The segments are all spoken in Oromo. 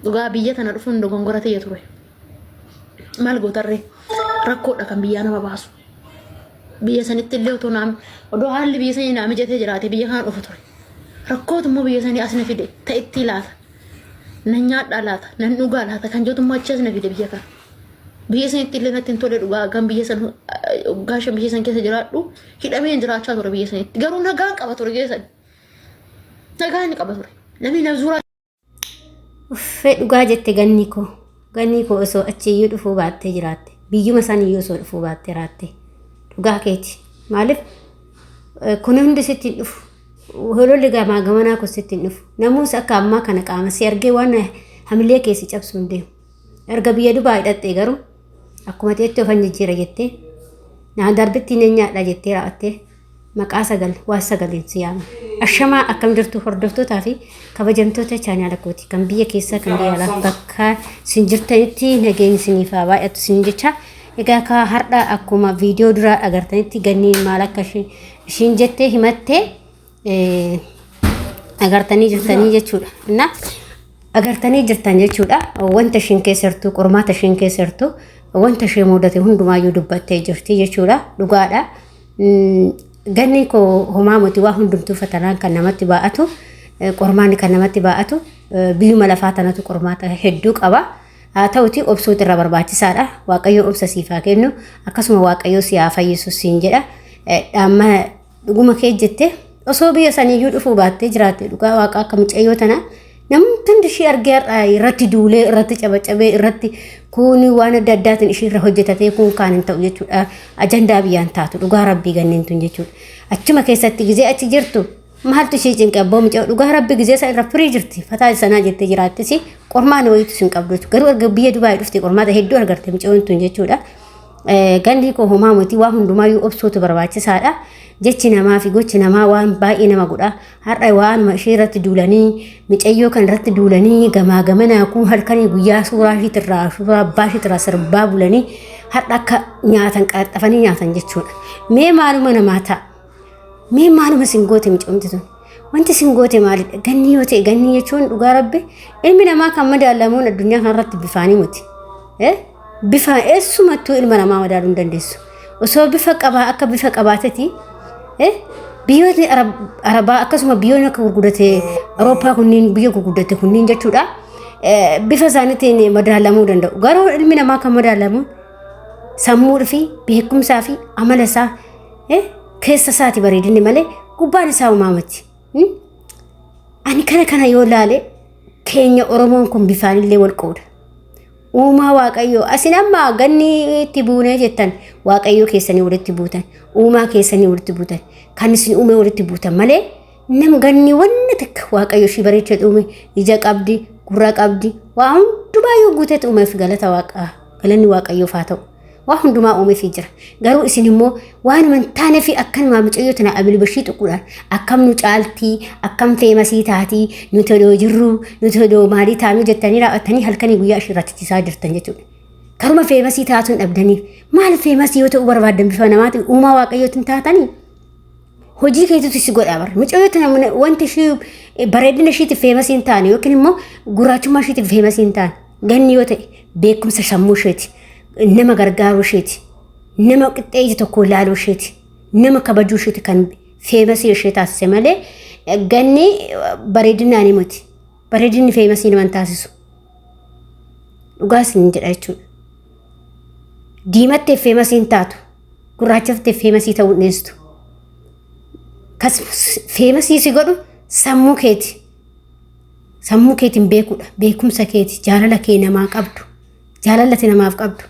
Dhugaa biyya tana dhufuun dogongora tiyya ture. Maal gootarree rakkoodha kan biyyaa nama baasu. Biyya sanitti illee otoo naam odoo haalli biyya sanii naa mijatee jiraate biyya kana dhufu ture. Rakkootu immoo biyya sanii as na fide ta'ittii laata. Nan nyaadhaa laata nan dhugaa laata kan jettu immoo achi as na fide biyya kana. Biyya sanitti illee natti hin tole dhugaa gan biyya san waggaa 5 biyya san keessa jiraadhu hidhameen jiraachaa ture biyya sanitti. Garuu nagaan qaba ture biyya sani. Nagaan qaba ture. Namni na zuuraa Uffee dhugaa jette ganni koo. Ganni koo osoo achiyyuu dhufuu baattee jiraatte. Biyyuma saniyyuu osoo dhufuu baattee jiraatte. Dhugaa keeti. Maaliif kun hundi sitti hin dhufu. Hololli gamaa gamanaa kun sitti hin dhufu. Namuus akka ammaa kana qaama si argee waan hamilee kee si cabsu hin deemu. Erga biyya Dubaay dhaqxee garuu akkuma teettee ofan jijjiira jettee naa darbitti nan nyaadha jettee raawwattee maqaa sagal waan sagaliin si yaama. Ashamaa akkam jirtu hordoftootaa fi kabajamtoota chaanaala kooti kan biyya keessaa kan biyya alaa bakka isin jirtanitti nageenyi isiniif haa baay'atu isin jecha. Egaa ka har'a akkuma viidiyoo duraa agartanitti ganniin maal akka ishiin jettee himattee agartanii jirtanii jechuudha. Na agartanii jirtan jechuudha. Wanta ishiin keessa jirtu, qormaata ishiin keessa jirtu, wanta ishee mudate hundumaayyuu dubbattee jirti jechuudha. Dhugaadha. Ganni koo homaa miti waa hundumtuu fatanaan kan namatti baa'atu, qormaanni kan namatti baa'atu, biyyuma lafaa tanatu qormaata hedduu qaba. Haa ta'uti obsuutu irra barbaachisaadha. Waaqayyo obsa siif haa kennu. Akkasuma Waaqayyo si haa fayyisu siin jedha. Dhaamma dhuguma kee jette osoo biyya saniyyuu dhufuu baattee jiraatte dhugaa waaqa akka mucayyoo tana namni hundi ishii argee har'a irratti duulee irratti cabacabee irratti kun waan adda addaatiin ishii irra hojjetatee kun kaan hin ta'u jechuudha. Ajandaa biyyaan taatu dhugaa rabbii ganneen tun jechuudha. Achuma keessatti gizee achi jirtu maaltu ishii cinqe abboo mucayyoo dhugaa rabbii gizee san irra firii jirti fataa sanaa jettee jiraattis qormaana wayiitu sin qabdu jechuudha. Garuu erga biyya Dubaayii dhufte qormaata hedduu argarte mucayyoon tun jechuudha. Gandi koo homaa miti waa hundumaayyuu obsuutu barbaachisaadha. Jechi namaa fi gochi namaa waan baay'ee nama godha. Har'a waanuma ishee irratti duulanii micayyoo kan irratti duulanii gamaa gamanaa kun halkanii guyyaa suuraa ishiitirraa suuraa abbaa ishiitirraa sirbaa bulanii har'a akka nyaatan qaraxxafanii nyaatan jechuudha. Mee maaluma namaa ta'a? Mee maaluma isin goote micoomti tun? Wanti isin goote maalidha? Ganni yoo ta'e ganni jechuun dhugaa rabbi ilmi namaa kan madaalamuun addunyaa kanarratti bifaanii miti. Bifa eessumattuu ilma namaa madaaluu hin dandeessu. Osoo bifa qabaa akka bifa qabaateti biyyootni Arabaa akkasuma biyyoonni akka gurguddate Awurooppaa kunniin biyya gurguddate kunniin jechuudha. Bifa isaaniitiin madaalamuu danda'u. Garuu ilmi namaa kan madaalamu sammuu fi beekumsaa fi amala isaa keessa isaati bareedinni malee gubbaan isaa uumamati. Ani kana kana yoo ilaale keenya Oromoon kun bifaanillee wal qooda. Uumaa Waaqayyoo asin amma ganni itti buunee jettan Waaqayyoo keessanii walitti buutan uumaa keessanii walitti buutan kan isin uume walitti buutan malee nam ganni wanni takka Waaqayyo ishii bareechee uume ija qabdi gurra qabdi waa hundumaa yoo guutetti uumeef galata Waaqaa galanni Waaqayyoof haa ta'u. Waa hundumaa uumeefii jira. Garuu isin immoo waanuma hin taane fi akkanumaa mucayyoo tana abilbashii tuquudhaan akkam nu caaltii, akkam feemasii taatii, nuti odoo jirru, nuti odoo maalii taanuu jettanii raawwattanii halkanii guyyaa ishee irratti tisaa jirtan jechuudha. Karuma feemasii taatuun dhabdaniif maal feemasii yoo ta'uu barbaaddan bifa namaatiin uumaa waaqayyootiin taatanii? Hojii keetitu si godha bara. Mucayyoo tana wanti ishii bareedina ishiitiif feemasii hin taane yookiin immoo gurraachummaa ishiitiif feemasii hin taane ganni yoo ta'e beekumsa sammuu isheeti. Nama gargaaruu isheeti. Nama qixxee ija tokko ilaaluu isheeti. Nama kabajuu isheeti kan feemasii ishee taasise malee ganni bareedinaan miti. Bareedinni feemasii nama hin taasisu. Dhugaa isin jedha jechuudha. Diimatteef feemasii hin taatu. Gurraachofteef feemasii ta'uu hin dhiistu. Kas feemasii si godhu sammuu keeti. Sammuu keetiin beekuudha. Beekumsa keeti. Jaalala kee namaa qabdu. Jaalala ati namaaf qabdu.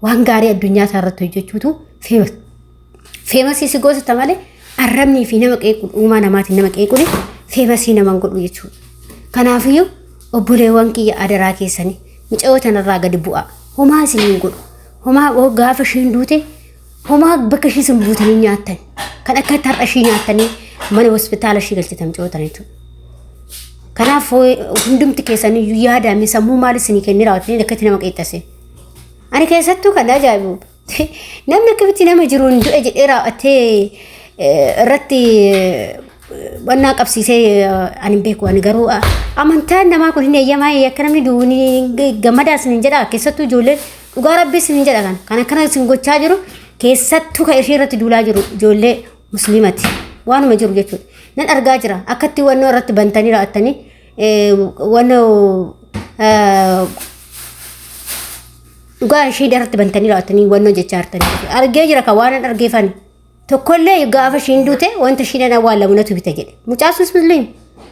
Waan gaarii addunyaa isaa irratti hojjechuutu feemasii si goosita malee arrabnii fi nama qeequun uumaa namaatiin nama qeequun feemasii nama hin godhu jechuudha. Kanaafiyyuu obboleewwan kiyya adaraa keessanii mucayyoo tanarraa gadi bu'aa. Homaa isin hin godhu. Homaa gaafa isheen duute homaa bakka ishii isin buutanii nyaattan. Kan akka har'a ishii nyaattanii mana hospitaala ishii galchitan mucayyoo tana jechuudha. Kanaaf hundumti keessaniyyuu yaadame sammuu maal isinii kennee raawwattanii akkatti nama qeexxase. Ani keessattuu kan ajaa'ibu namni akkamitti nama jiruun du'e jedhee raawwatee irratti wannaa qabsiisee ani hin beeku. Ani garuu amantaan namaa kun hin eeyyamaa, akka namni du'u gammadaa isin jedha. Keessattuu ijoolleen, dhugaa rabbii isin jedha, kan akkana isin gochaa jiru, keessattuu kan ishee irratti duulaa jiru ijoollee musliimati. Waanuma jiru jechuudha. Nan argaa jira akkatti wannoo irratti bantanii raa'attanii wannoo dhugaa ishee irratti bantanii raa'attanii wannoo jechaa jirtanii argee jira. Kan waan argeefan tokkollee gaafa ishiin duute wanta ishiin awwaallamu natu bita jedhe. Mucaa sunis musliim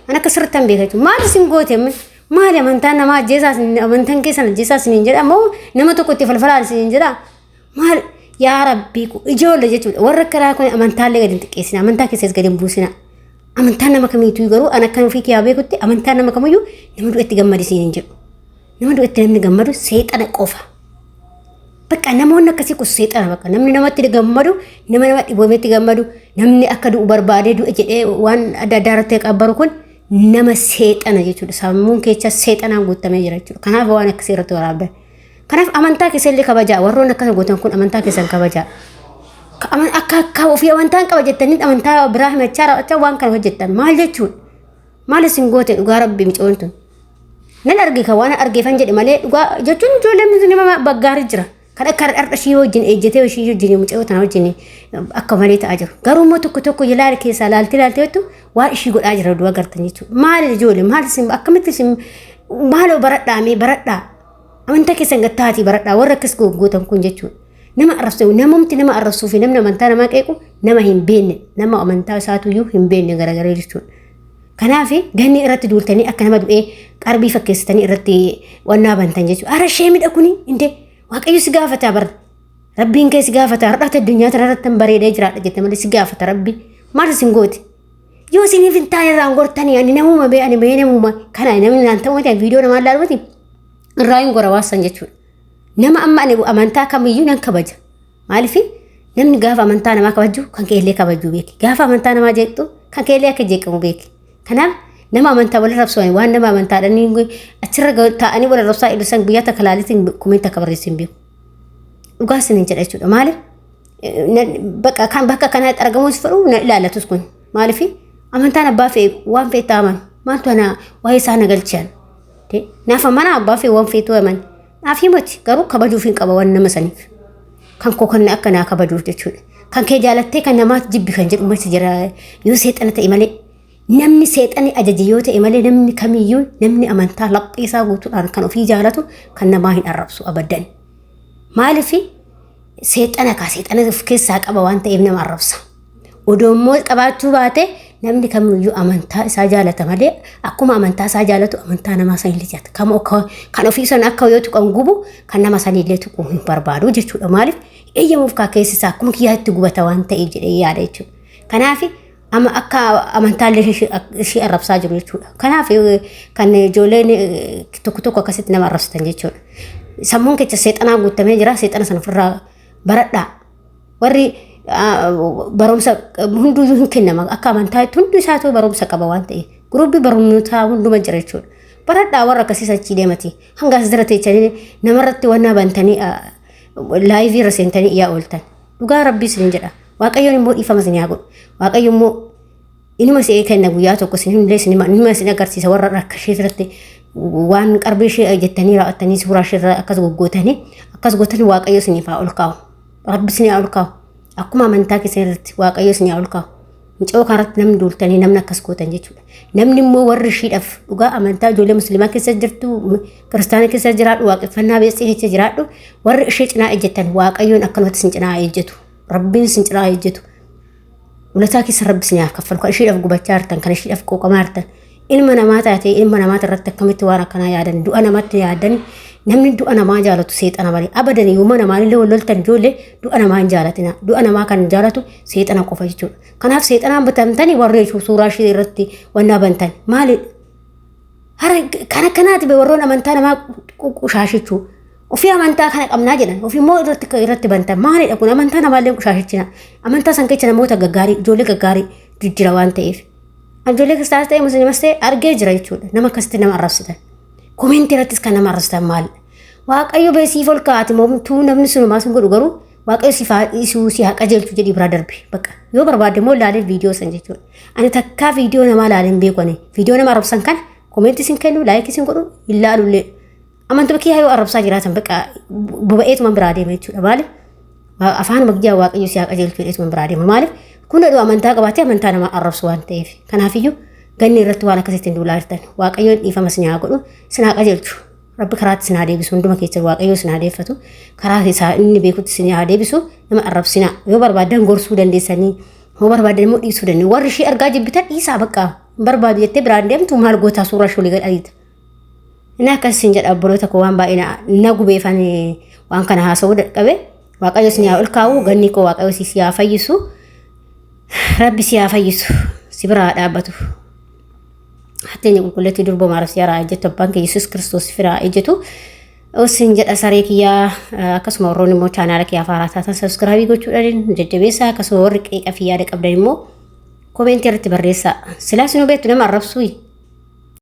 an akka sirriitti hin beeka jechuudha. Maal isin goote? Maali amantaan namaa ajjeesaa, amantaan keessan ajjeesaa isiniin jedha moo nama tokko itti falfalaan isiniin jedha? Maal yaa rabbii, ijoollee jechuudha. Warra akkanaa kun amantaallee gadi hin xiqqeessina, amantaa keessas gadi hin buusina. Amantaan nama kamiituu garuu an akkan ofii kiyyaa beekutti amantaan nama kamiyyuu nama du'etti gammadi isiniin jedhu. Nama du'etti namni gammadu seexana qofa. Bakka namoonni akkasii kun seexana. Bakka namni namatti gammadu, nama nama dhibametti gammadu, namni akka du'u barbaadee du'e jedhee waan adda addaa irratti qabbaru kun nama seexana jechuudha. Sammuun keessa seexanaan guutamee jira jechuudha. Kanaaf waan akkasii irratti waraabdan. Kanaaf amantaa keessa illee kabajaa. Warroonni akkasa gootan kun amantaa keessan kabajaa. Akka ofii amantaan qaba jettanii amantaa biraa himachaa raawwachaa waan kana hojjettan maal jechuudha? Maal isin goote dhugaa rabbi micoon tun? Nan arge, kan waan argeefan jedhe malee, dhugaa jechuun ijoollee musliima baggaarii jira. Kan akka har'a ishii wajjin ejjetee ishii wajjin mucayyoo tana wajjin akka malee ta'aa jiru. Garuu immoo tokko tokko ilaali keessaa laaltee laaltee jettu waan ishii godhaa jira du'a gartan jechuudha. Maal ijoollee, maal isin, akkamitti isin, maaloo baradhaa, mee baradhaa. Amantaa keessan gattaatii baradhaa warra akkas gootan kun jechuudha. Nama arrabsu, namumti nama arrabsuu fi namni amantaa namaa qeequ nama hin beekne, nama amantaa isaatuyyuu hin beekne garagaree jechuudha. Kanaaf ganni irratti duultanii akka nama du'ee qarbii fakkeessitanii irratti wannaa bantan jechuudha. Ara ishee midha kuni indee Waaqayyo si gaafata bara. Rabbiin kee si gaafata. Har'aati addunyaa kana irratti bareedee jiraadha jette malee si gaafata rabbi. Maal isin gooti? Yoo isiniif hin taane irraan gortanii, ani namuma bee, ani bee namuma kana namni naan ta'u miti, viidiyoo namaa ilaalu miti, irraa hin gora waasan jechuudha. Nama amma ani amantaa kamiyyuu nan kabaja. Maaliif? Namni gaafa amantaa namaa kabaju kan keellee kabajuu beeki. Gaafa amantaa namaa jeeqxu kan keellee akka jeeqamu beeki. Kanaaf nama amantaa wal arrabsuun waan nama amantaadhaan achirra taa'anii wal arrabsaa ibsan guyyaa takka laalitiin comment akka barreessu hin beeku. Dhugaa isiniin jedha jechuudha. Maaliif? Bakka kan bakka kanatti argamus fedhu na ilaalatus kun. Maaliif? Amantaan abbaa fe'e waan fe'e ta'aman maaltu ana waa'ee isaa na galchan. Naaf amana abbaa fe'e waan fe'etu aman. Naaf himati garuu kabajuuf hin qaba waan nama saniif. Kan koo kan akka naa kabajuuf jechuudha. Kan kee jaalattee kan namaatti jibbi kan jedhu macha jira yoo seexana ta'e malee. Namni seexanni ajaje yoo ta'e malee namni kamiyyuu, namni amantaa laphee isaa guutuudhaan kan ofii jaalatu kan namaa hin arrabsu abaddan. Maaliif? Seexana kaa, seexana of keessaa qaba waan ta'eef nama arrabsa. Odoo immoo qabaachuu baate namni kamiyyuu amantaa isaa jaalata malee akkuma amantaa isaa jaalatu amantaa namaa sanillee jaalata. Kan ofii san akka yoo tuqan gubu kan nama sanillee tuquu hin barbaadu jechuudha. Maaliif? Eeyyamuuf kaa keessi isaa akkuma kiyyaatti gubata waan ta'eef jedhee yaada jechuudha. Kanaaf amma akka amantaallee ishee arrabsaa jiru jechuudha. Kanaaf kan ijoolleen tokko tokko akkasitti nama arrabsitan jechuudha. Sammuun keessa seexanaa guutamee jira. Seexana sana ofirraa baradhaa. Warri barumsa hunduyyuu hin kennama. Akka amantaatti hundi isaatu barumsa qaba waan ta'eef. Gurubbi barumsaa hunduma jira jechuudha. Baradhaa warra akkasii achii deemati. Hanga as jira teechanii namarratti wannaa bantanii live irra seentanii iyyaa ooltan. Dhugaa rabbii isin jedha. Waaqayyoon immoo dhiifama isin haa godhu. Waaqayyo immoo inuma si'ee kenna guyyaa tokko isin illee isin inuma isin agarsiisa. Warra akka ishee irratti waan qarbii ishee jettanii raawwattanii suuraa ishee irra akkas goggootanii akkas gootanii, Waaqayyo isiniif haa ol kaa'u. Rabbi isin haa ol kaa'u. Akkuma amantaa keessan irratti Waaqayyo isin haa ol kaa'u. Mucoo kanarratti namni duultanii namni akkas gootan jechuudha. Namni immoo warri ishiidhaaf dhugaa amantaa ijoollee musliimaa keessa jirtu, kiristaana keessa jiraadhu, waaqeffannaa beeksisa keessa jiraadhu, warri ishee cinaa ejjetan Waaqayyoon akkanumatti isin cinaa ejjetu. Rabbiin isin cinaa ejjetu. Ulataa keessa rabbi isin haa kaffalu. Kan ishiidhaaf gubachaa jirtan, kan ishiidhaaf quuqamaa jirtan. Ilma namaa taatee ilma namaati irratti akkamitti waan akkanaa yaadan, du'a namatti yaadan? Namni du'a namaa jaalatu seexana malee abadan. Yooma namaallee wal loltan ijoollee, du'a namaa hin jaalatina. Du'a namaa kan jaalatu seexana qofa jechuudha. Kanaaf seexanaan bitamtanii warri suuraa ishee irratti wannaa bantan maali? Hara kan akkanaati be warroon amantaa namaa qushaashichuu. Ofii amantaa kana qabnaa jedhan, ofii immoo irratti bantan maalidha kun? Amantaa namaallee qushaashichina. Amantaa san keessa namoota gaggaarii, ijoollee gaggaarii jijjiira waan ta'eef. Ijoollee kiristaanas ta'e musliimas ta'e argee jira jechuudha. Nama akkasitti nama arrabsitan. Comment irrattis kan nama arrabsitan maalidha? Waaqayyo beesiif ol kaa'ati moomtuu namni sunumaa sun godhu garuu. Waaqayyo si dhiisuu si haa qajeelchu jedhii biraa darbi. Bakka yoo barbaadde immoo ilaalee viidiyoo san jechuudha. Ani takkaa viidiyoo namaa ilaalee hin beeku ani. Viidiyoo nama arrabsan kana comment isin kennu, like isin godhu hin laalullee. Amantuma kiyyaa yoo arrabsaa jiraatan bakka boba'eetuma biraa deema jechuudha. Maaliif? Afaanuma kiyyaa Waaqayyo si haa qajeelchu jedheetuma biraa deema. Maaliif? Kun dhadhu amantaa qabaatee amantaa namaa arrabsu waan ta'eef. Kanaafiyyuu ganni irratti waan akkasitti hin duulaa jirtan. Waaqayyoon dhiifama isin haa godhu, isin haa qajeelchu. Rabbi karaatti isin haa deebisu, hunduma keessan Waaqayyo isin haa deeffatu. Karaa isaa inni beekutti isin haa deebisu. Nama arrabsinaa. Yoo barbaadan gorsuu dandeessanii, yoo barbaadan immoo dhiisuu dandeessu. Warri ishee argaa jibbitan dhiisaa bakka hin barbaadu jettee biraan deemtu maal gootaa suuraa ishee olii gad ariita. Inni akkas isin jedha obboloota koo, waan baay'ee na gubeefan waan kana haasa'uu dadhabe. Waaqayyo isin haa ol kaa'u, ganni koo Waaqayyo si haa fayyisu. Rabbi si haa fayyisu, si bira haa dhaabbatu. Hatteenya qulqulleettii durboo Maariyaam si haa ejjetu, abbaan kee Yesuus Kiristoos si haa ejjetu. Isin jedha saree kiyyaa, akkasuma warroonni immoo chaanaala kiyyaa faaraa taatan subscribe gochuudhaan jajjabeessaa, akkasuma warri qeeqa fi yaada qabdan immoo comment irratti barreessaa. Silaa isinuu beektu nama arrabsuu.